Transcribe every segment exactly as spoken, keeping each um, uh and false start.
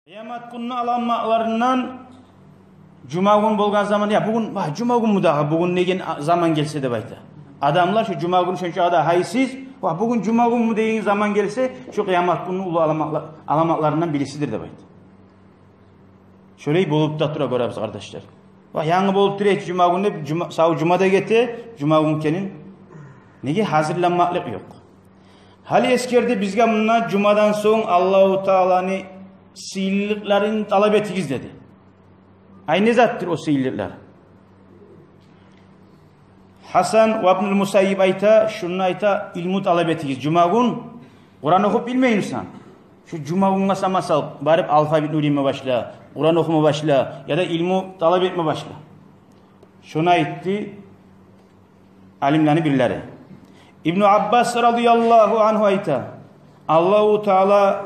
Къыямат гюнню аламатларындан жума гюн болгъан заман, я бугюн, вагь, жума гюнмю дагъы, бугюн деген заман гелсе деп айта. Адамлар шо жума гюн шонча да гьайсыз, вагь, бугюн жума гюнмю деген заман гелсе, шо къыямат гюнню уллу аламатла-, аламатларындан бирисидир деп айта. Шолай болуп да тура, гёребиз, къардашлар. Вагь, янгы болуп тура эди жума гюн деп, жума, сав жума да гете, жума гюн экенин. Неге, гьазирленмеклик ёкъ. Гьали эсгерди бизге мунда жумадан сонг Аллагьу Тааланы сыйлылыкъларын талап этигиз деди. Ай, не затдыр о сыйлылыкълар? Гьасан ва Ибнул Мусаййиб айта, шуну айта, илму талап этигиз. Жума гюн Къуран охуп билмеймисен? Шу жума гюнге сама сал, барып алфавитни уьйренме башла, Къуран охума башла, яда илму талап этме башла. Шуну айтды алимлени бирлери. Ибну Аббас радияллагьу ангьу айта, Аллагьу Таала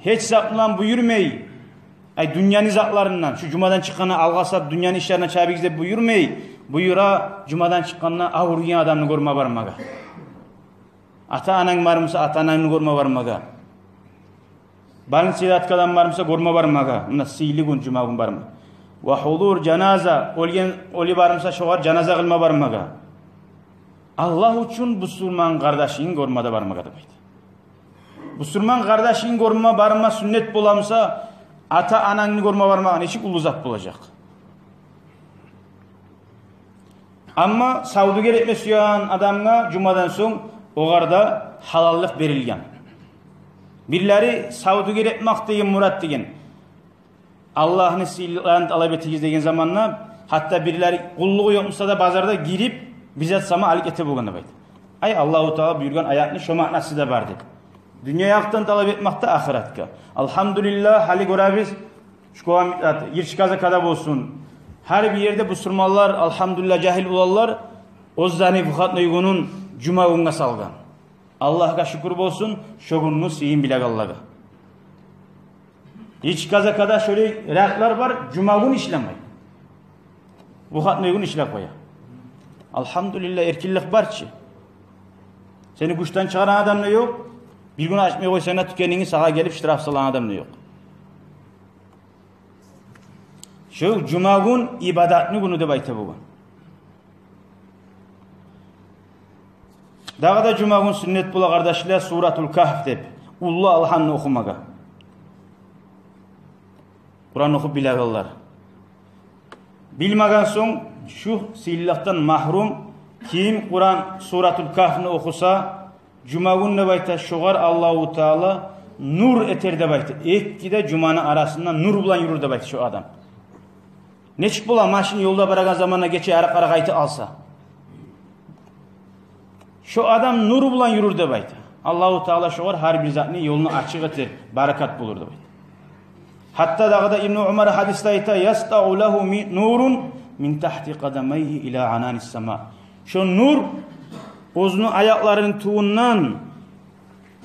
гьеч зат булан буюрмай, ай, дюньяны затларындан, шу жумадан чыкъгъанда алгъасап дюньяны ишлерине чабыгъыз деп буюрмай, буюра жумадан чыкъгъанда авруйгъан адамны гёрме бармагъа. Ата-ананг бармыса, ата-анангны гёрме бармагъа. Больницада ятгъан адам бармыса, гёрме бармагъа. Муна сыйлы гюн, жума гюн барма. Ва гьузур жаназа, оьлген, оьлю бармыса, шогъар жаназа къылма бармагъа. Аллагь учун бусурман къардашынгны гёрме де бармагъа деп айта. Бусурман къардашынгны гёрме барма сюннет боламыса, ата-анангны гёрме бармагъа нечик уллу зат болажакъ. Амма савдюгер этме сюеген адамгъа жумадан сонг огъар да гьалаллыкъ берилген. Бирлери савдюгер этмек деген мурат деген, Аллагьны сыйлылыкъларын талап этигиз деген заманда, гьатта бирлери къуллугъу ёкъ буса да базарда гирип, бир зат сама алып гете болгъан деп айта. Ай, Аллагьу Таала буюргъан аятны шо маънасы да бар деп. Дюнья якъдан талап этмек де ахыратгъа. Алгьамдулиллагь, гьали гёребиз, школа, Ирчи-Къазакъда болсун, гьар бир ерде бусурманлар, алгьамдулиллагь, жагьил уланлар оьзлени выходной гюнюн жума гюнге салгъан. Аллагьгъа шюкюр болсун, шо гюнню сыйын билегенлеге. Ирчи-Къазакъда шолай рагьатлар бар, жума гюн ишлемей, выходной гюн ишлеп къоя. Алгьамдулиллагь, эркинлик бар чы. Сени гючден чыгъарагъан адам да ёкъ. Бир гюн ачмай къойсанг да тюкенингни, сагъа гелип штраф салагъан адам да ёкъ. Шо жума гюн ибадатны гюню деп айта болгъан. Дагъы да жума гюн сюннет бола, къардашлар, Суратул Кагьф деп уллу Алгьамны охумагъа. Къуран охуп билегенлер. Билмеген сонг, шу сыйлылыкъдан магьрум, ким Къуран Суратул Кагьфны охуса, жума гюн деп айта, шогъар Аллагьу Таала нур этер деп айта. Эки де жуманы арасында нур булан юрюр деп айта шо адам. Нечик бола машин ёлда барагъан заманда гече ярыкълары къайтып къалса? Шо адам нур булан юрюр деп айта. Аллагьу Таала шогъар гьар бир затны ёлуну ачыкъ этер, баракат болур деп айта. Гьатта дагъы да Ибну Умар гьадисде айта: «Ястау лагьу ми-, нурун мин тагьти къадамайгьи ила ананис сама». Шо нур оьзюню аякъларыны тюбюнден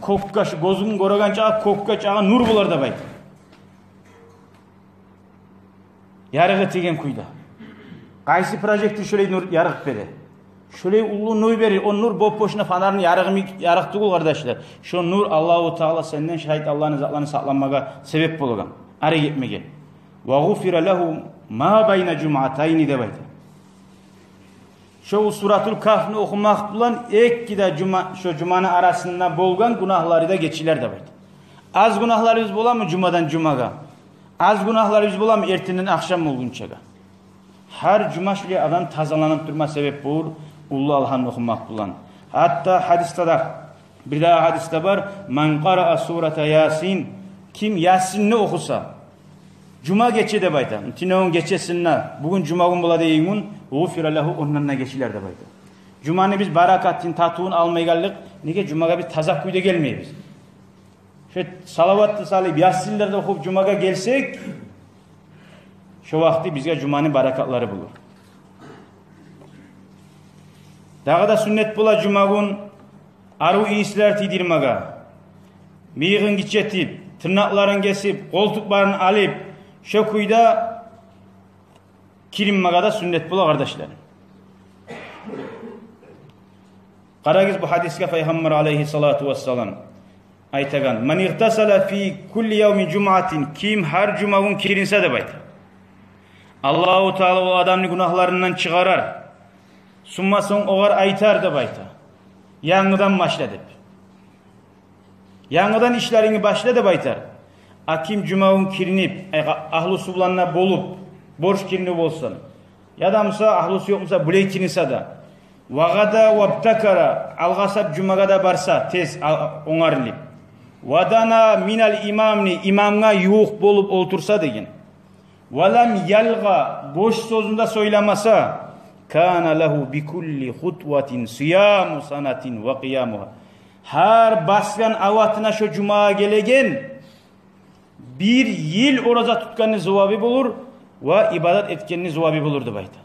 кёкге, шу гёзюнг гёреген чакъы кёкге чакъы нур болар деп айта. Ярыгъы тийген кюйде. Къайсы прожектор шолай нур ярыкъ бере? Шолай уллу нур бере, о нур боп-бошуна фонарьны ярыгъы ми-, ярыкъ тюгюл, къардашлар. Шо нур Аллагьу Таала сенден шайтанланы, затланы сакъланмагъа себеп болагъан. Ари гетмеге. «Ва гъуфира лагьу ма байна жумъатайни» деп айта. Шо Суратул Кагьфны охумакъ булан эки де жума, шо жуманы арасында болгъан гюнагьлары да гечилер деп айта. Аз гюнагьларыбыз боламы жумадан жумагъа? Аз гюнагьларыбыз боламы эртенден ахшам болгъунчагъа? Гьар жума шулай адам тазаланып турма себеп болур уллу Алгьамны охумакъ булан. Гьатта гьадисде де бир дагъы гьадисде бар: «Ман къараа сурата Ясин», ким Ясинни охуса, жума гече деп айта, тюнегюн гечесинде, бугюн жума гюн бола деген гюн, «гъуфира лагьу», ондан да гечилер деп айта. Жуманы биз баракатын, татывун алмай къалдыкъ. Неге? Жумагъа биз таза кюйде гелмейбиз. Шо салаватны салып, Ясинлени охуп жумагъа гелсек, шо вакъти бизге жуманы баракатлары болур. Дагъы да сюннет бола жума гюн арив ийислер тийдирмеге. Мыйыгъын гиччитип, тырнакъларын гесип, къолтукъларын алып, шо кюйде киринмеге де сюннет бола, къардашлар. Къарагъыз бу гьадисге, Пайхаммар алайгьиссалату вассалам: Айтагъан: «Ман игътасала фи кулли явми жумъатин», ким гьар жума гюн киринсе деп айта, Аллагьу Таала ол адамны гюнагьларындан чыгъарар. Сумма, сонг огъар айтар деп айта: «Янгыдан башла», – деп. «Янгыдан ишлерингни башла», – деп айтар. А ким жума гюн киринип, ай, агьлусу булан да болуп, борч киринив болсун, яда буса агьлусу ёкъ буса, булай киринсе де, «ва гъада вабтакара», алгъасап жумагъа да барса, тез, а, онгарылып, «ва дана минал имами», имамгъа ювукъ болуп олтурса деген, «ва лам ялгъа», бош сёзюн де сёйлемесе, «кана лагьу би кулли хутватин сияму санатин ва къиямугьа», гьар басгъан аватына шо жумагъа гелеген бир йыл ораза тутгъанны зувабы болур ва ибадат этгенни зувабы болур деп айта.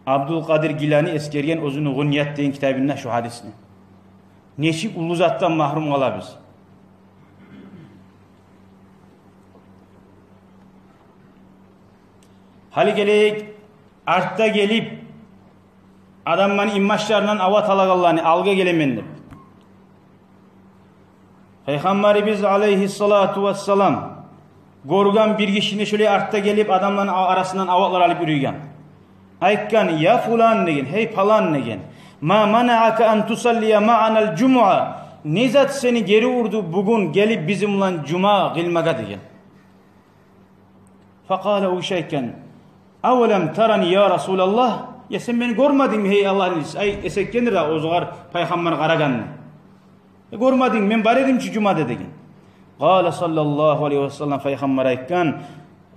Абдулкъадир Гилани эсгерген оьзюню «Гъуният» деген китабында шу гьадисни. Нечик уллу затдан магьрюм къалабыз. Гьали гелейик, артда гелип, адамланы инбашларындан ават алагъанланы, алгъа гелемен деп. Пайхаммарыбыз алайгьиссалату вассалам гёрген бир гишини шолай артда гелип, адамланы а-, арасындан аватлар алып юрюйген. Айтгъан: «Я фулан, – деген, – гьей палан, – деген, – ма манаака ан тусаллия маанал жумуа? Не зат сени гери урду бугюн гелип бизин булан жума къылмагъа?» – деген. Факъала, о гиши айтгъан: «Авалам тарани, я Расулаллагь? Я сен мени гёрмедингми, гьей Аллагьны элчиси?» Ай, эсгерген де оьзюгер пайхаммар къарагъанны. «Э, гёрмединг, мен бар эдим чи жумада», – деген. Къала саллаллагьу алайгьи ва саллам, пайхаммар айтгъан: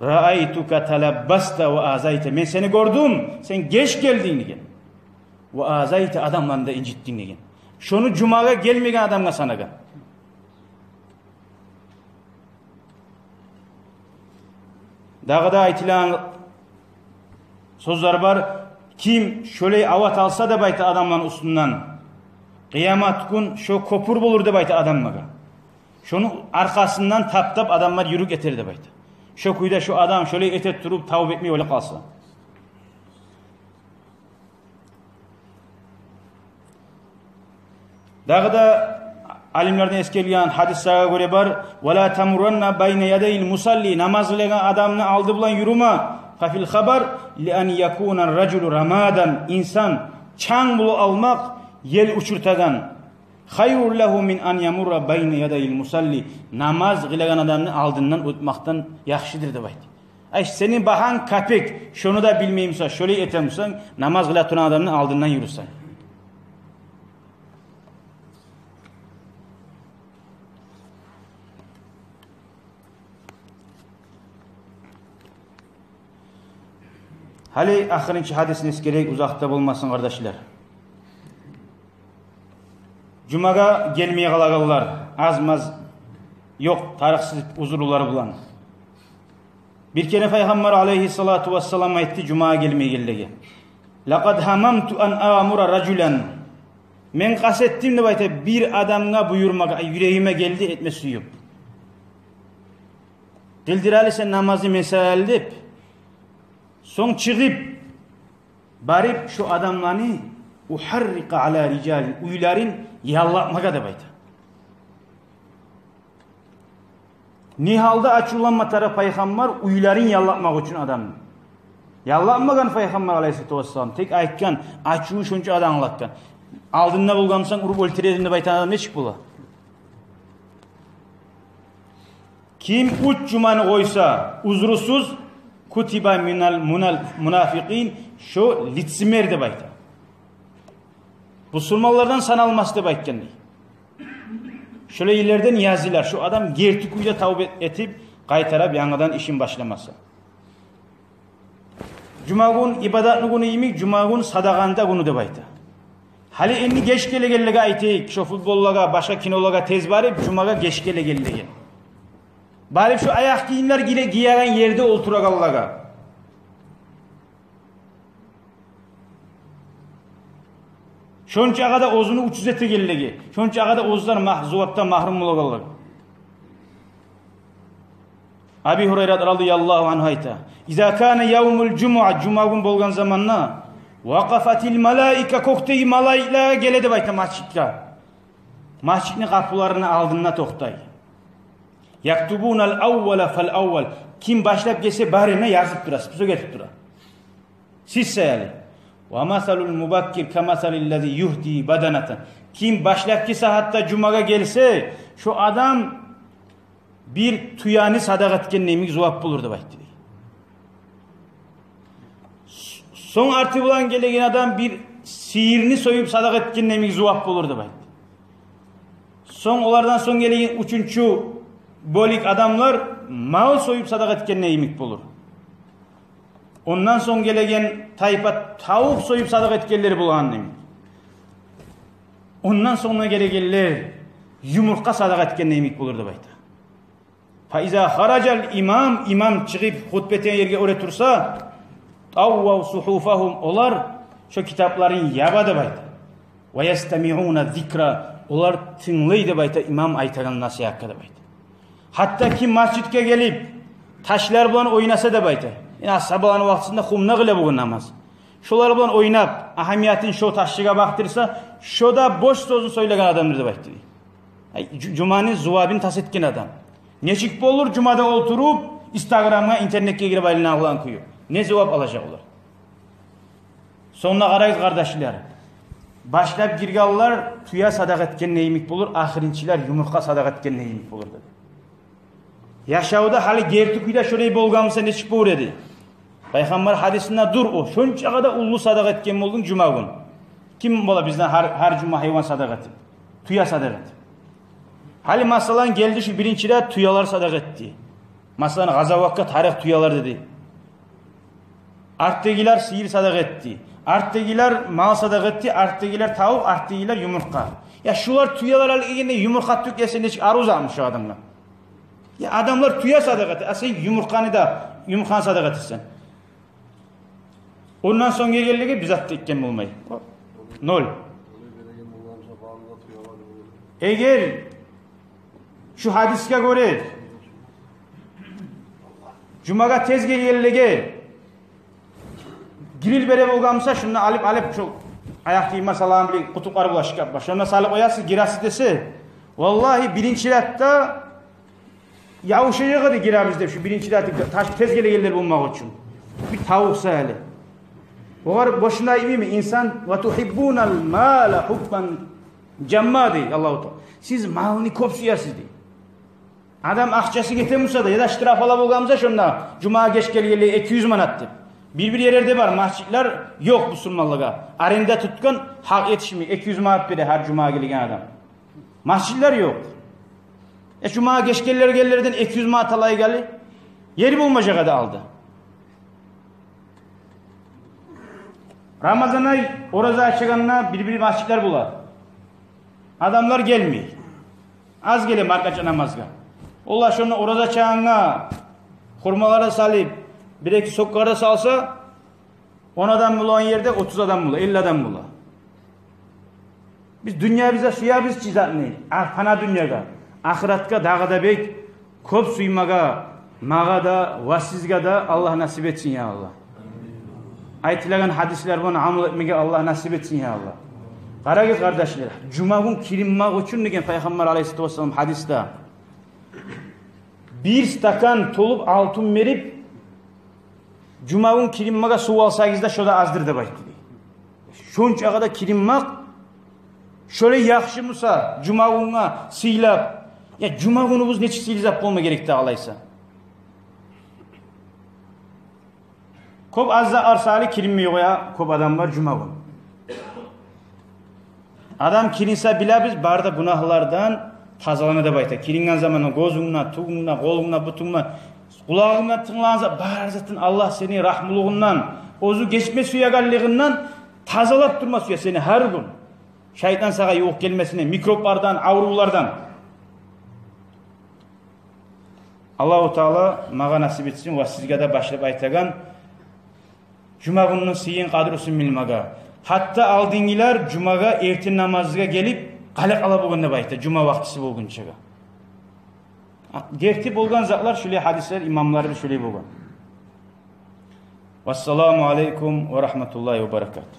«Раайтука талаббаста ва азайта. Мен сени гёрдюм, сен геч гелдинг, – деген, – ва азайта, адамланы да инжитдинг», – деген. Шону жумагъа гелмеген адамгъа санагъан. Дагъы да айтылагъан сёзлер бар. Ким шолай ават алса деп айта адамланы уьстюнден, къыямат гюн шо кёпюр болур деп айта адамлагъа. Шону аркъасындан таптап адамлар юрюк этер деп айта. Шо кюйде шо адам шолай эте туруп, тавба этмей оьлюп къалса. Дагъы да алимлерден эсгерилген гьадислеге гёре бар: «Ва ла тамурранна байна ядайил мусалли», намаз къылагъан адамны алды булан юрюме. Фа фил хабар: «Ли ан якуна ражулу рамадан», инсан чанг болуп къалмакъ, ел учуртагъан, «хайрун лагьу мин ан ямурра байна ядайил мусалли», намаз къылагъан адамны алдындан оьтмекден яхшыдыр деп айта. Ай, сени багьанг капек, шону да билмеймисен, шолай этемисен, намаз къыла турагъан адамны алдындан юрюсен. Гьали ахырынчы гьадисни эсгерейик, узакъ да болмасын, къардашлар. Жумагъа гелмей къалагъанлар, аз-маз, ёкъ, тарыкъсыз узурлар булан. Бир керен Пайхаммар алайгьиссалату вассалам айтды жумагъа гелмейгенлеге: «Лакъад гьамамту ан амура ражулан». Мен къаст этдим деп айта бир адамгъа буюрмагъа, юрегиме гелди этме сююп. «Къылдыр гьали сен намазны мен саялы», – деп. Сонг чыгъып барып, шо адамланы «ухаррикъа ала рижали», уьйлерин яллатмагъа деп айта. Не гьалда ачувланма тарыкъ Пайхаммар уьйлерин яллатмакъ учун адамны? Яллатмагъан Пайхаммар алайгьиссалату вассалам, тек айтгъан, ачуву шонча адам англатгъан. Алдында болгъан бусанг, уруп оьлтюр эдим деп айтагъан адам нечик бола? Ким уьч жуманы къойса узрусуз, «кутиба минал мунал мунафикъин», шо лицемер деп айта. Бусурманлардан саналмас деп айтгъан дей. Шолайлардан язылар, шо адам герти кюйде тавба этип, къайтарып янгыдан ишин башламаса. Жума гюн ибадатны гюню йимик, жума гюн садагъаны да гюню деп айта. Гьали энни геч гелегенлеге айтайыкъ, шо футболлагъа, башгъа кинолагъа тез барып, жумагъа геч гелегенлеге. Барып шо аякъ гийимлер гире-, гиеген ерде олтурагъанлагъа. Шончагъа да оьзюню учуз этегенлеге, шончагъа да оьзлер магь-, зувапдан магьрюм болагъанлар. Аби Гьурайра радияллагьу ангьу айта: «Иза кана явмул жумуа», жума гюн болгъан заманда, «вакъафатил малаика», кёкдеги малайиклер геле деп айта межитге. Межитни къапуларыны алдында токътай. Яктубунал аввала фал аввал. Ким башлап гелсе, барына язып тура, список этип тура. Сиз саялы. Ва масалул мубаккир ка масалиллази югьди баданатан. Ким башлапгъы сагьатда жумагъа гелсе, шо адам бир тюени садагъа этген йимик зувап болур деп айтды. Сонг арты булан гелеген адам бир сыйырны союп садагъа этген йимик зувап болур деп айтды. Сонг олардан сонг гелеген уьчюнчю бёлюк адамлар мал союп садагъа этген йимик болур. Ондан сонг гелеген тайпа тавукъ союп садагъа этгенлер болгъан йимик. Ондан сонг да гелегенлер юмуртгъа садагъа этген йимик болур деп айта. Фа иза харажал имам, имам чыгъып хутба этеген ерге оьре турса, таввав сугьуфагьум, олар шо китапларын яба деп айта. Ва ястамиуна зикра, олар тынглай деп айта имам айтагъан насигьатгъа деп айта. Гьатта ким межитге гелип, ташлар булан ойнаса деп айта. Яни асгьабаланы вакътисинде къумда къыла болгъан намаз. Шолар булан ойнап, агьамиятын шо ташчыгъа бакъдырса, шо да бош сёзню сёйлеген адамдыр деп айтды. Ай, жу-, жуманы зувабын тас этген адам. Нечик болур жумада олтуруп, инстаграмгъа, интернетге гирип айланагъан кюю? Не зувап алажакъ олар? Сонг да къарайыкъ, къардашлар. Башлап гиргенлер тюе садагъа этген йимик болур, ахырынчылар юмуртгъа садагъа этген йимик болур деди. Яшавда гьали герти кюйде шолай болгъан буса, нечик болур эди? Пайхаммар гьадисинде дюр о, шончакъы да уллу садагъа этген болдунг жума гюн. Ким бола бизден гьар, гьар жума гьайван садагъа этип, тюе садагъа этип? Гьали, масала, гелди шу биринчи ряд, тюелер садагъа этди. Масала, къазаватгъа тарыкъ тюелер деди. Артдагъылар сыйыр садагъа этди. Артдагъылар мал садагъа этди. Артдагъылар тавукъ, артдагъылар юмуртгъа. Я шулар тюелер алып гелгенде юмуртгъа тюгюл эсе, нечик арив затмы шо адамгъа? Я адамлар тюе садагъа эте, а сен юмуртгъаны да, юмуртгъаны садагъа этесен. Ондан сонг гелгенлеге бир зат да этген болмай. Ноль. Эгер шу гьадисге гёре жумагъа тез гелгенлеге гирил бере болгъан буса, шунда алып, алып, шу аякъ гийимге салагъан булай къутукълар бола шкафда, шонда салып къоясыз, гиресиз десе, валлагьи, биринчи рядда ябушажакъ эди, гиребиз деп, шу биринчи рядда таш-, тез гелегенлер болмакъ учун. Бир тавукъ саялы. Огъар бошуна айтмаймы инсан: «Ва тугьиббунал мала гьуббан жамма», — дей Аллагьу Таала. Сиз малны кёп сюесиз, дей. Адам акъчасы гете буса да, яда штраф ала болгъан буса шонда, жумагъа геч гелгенлеге эки юз манат деп. Бир-бир ерлерде бар, межитлер ёкъ бусурманлагъа аренда тутгъан, гьакъ етишмей, эки юз манат бере гьар жумагъа гелген адам. Межитлер ёкъ. Э, жумагъа геч гелгенлерден эки юз манат алайыкъ гьали. Ер болмажакъ эди алда. Рамазан ай, ораза ачагъанда бир-бир межитлер бола. Адамлар гелмей. Аз геле маркача намазгъа. Олар шонда ораза ачагъангъа хурмалар да салып, бир-эки соккалар да салса, он адам болагъан ерде отуз адам бола, элли адам бола. Биз дюньябызда сюебиз чи затны, а, фана дюньягъа. Ахыратгъа дагъы да бек кёп сюймеге магъа да ва сизге де Аллагь насип этсин, я Аллагь. Айтылагъан гьадислер булан амал этмеге Аллагь насип этсин, я Аллагь. Къарагъыз, къардашлар, жума гюн киринмек учун деген Пайхаммар алайгьиссалату вассалам гьадисде: бир стакан толуп алтын берип, жума гюн киринмеге сув алсагъыз да, шо да аздыр деп айтды, дей. Шончакъы да киринмек шолай яхшы буса, жума гюнге сыйлап, я жума гюнюбюз нечик сыйлы зат болма герек де алайса. Кёп аз затлар саялы киринмей къоя кёп адамлар жума гюн. Адам киринсе, билебиз, бары да гюнагьлардан тазалана деп айта. Киринген заманда гёзюнгде, тюгюнгде, къолунгда, бутунгда, къулагъынгда тынглагъан зат, бары затдан Аллагь сени рагьмулугъунгдан, оьзю гечме сюегенлигинден тазалап турма сюе сени гьар гюн. Шайтан сагъа ювукъ гелмесин, микроблардан, аврувлардан. Аллагьу Таала магъа насип этсин ва сизге де башлап айтагъан жума гюнню сыйын, къадрусун билмеге. Гьатта алдынгылар жумагъа эртен намазгъа гелип къала къала болгъан деп айта, жума вакътиси болгъунчагъа. Герти болгъан затлар шулай, гьадислер, имамлар да шулай болгъан. Вассаламу алейкум ва рагьматуллагьи ва баракатугь.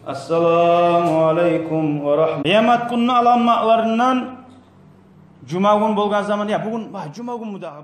Ассаламу алейкум ва рагьма. Къыямат гюнню аламатларындан жума гюн болгъан заман, я, бугюн, вай, жума гюнмю дагъы?